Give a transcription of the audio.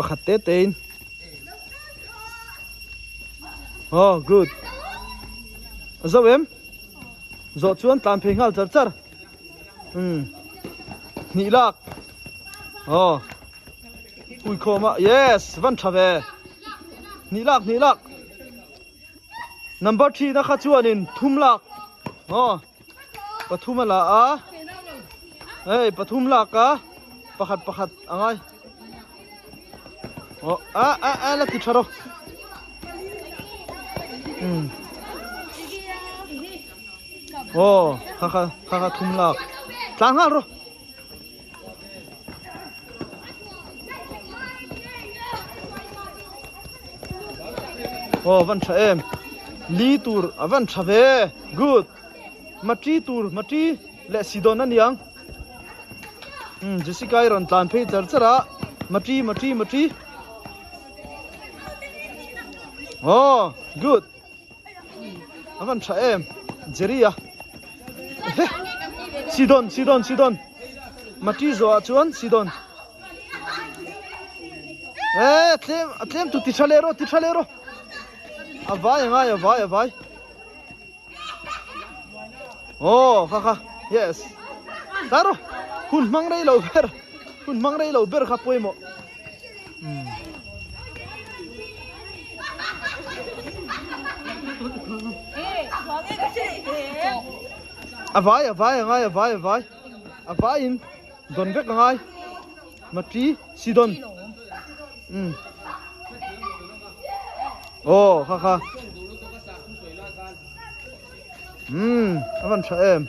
Pakhat te te in. Oh, good. Zo em? Zawh chuan tlan phei nghal char char. Um. Hnih lak. Oh. Ui khawm a. Yes, van tha ve. Hnih lak, hnih lak. Number 3 na kha chuanin thum lak. Oh. Pathum a la a. Hei pathum lak a. Pakhat pakhat a ngai. Oh, a a a la ti tha ro. Um. Oh, kha kha kha kha thum lak. Tlang nghal ro. Oh, van tha em. Li tur a van tha ve. Good. Matri tur matri leh si dawn a niang. Um, Jessica i rawn tlan phei char char a. Matri matri matri. Oh, good. A van tha em Jerry a Sidon Sidon Sidon Mati zawh ah chuan Sidon Eh tlem a tlem tu ti tha leh rawh ti tha leh rawh a vai a ngai a vai a vai Oh kha kha yes ta rawh hun hmang rei lo ber hun hmang rei lo ber kha pawimawh A vai a vai a ngai a vai a vai a vai in don vek a ngai matri si don um oh kha kha um a van tha em.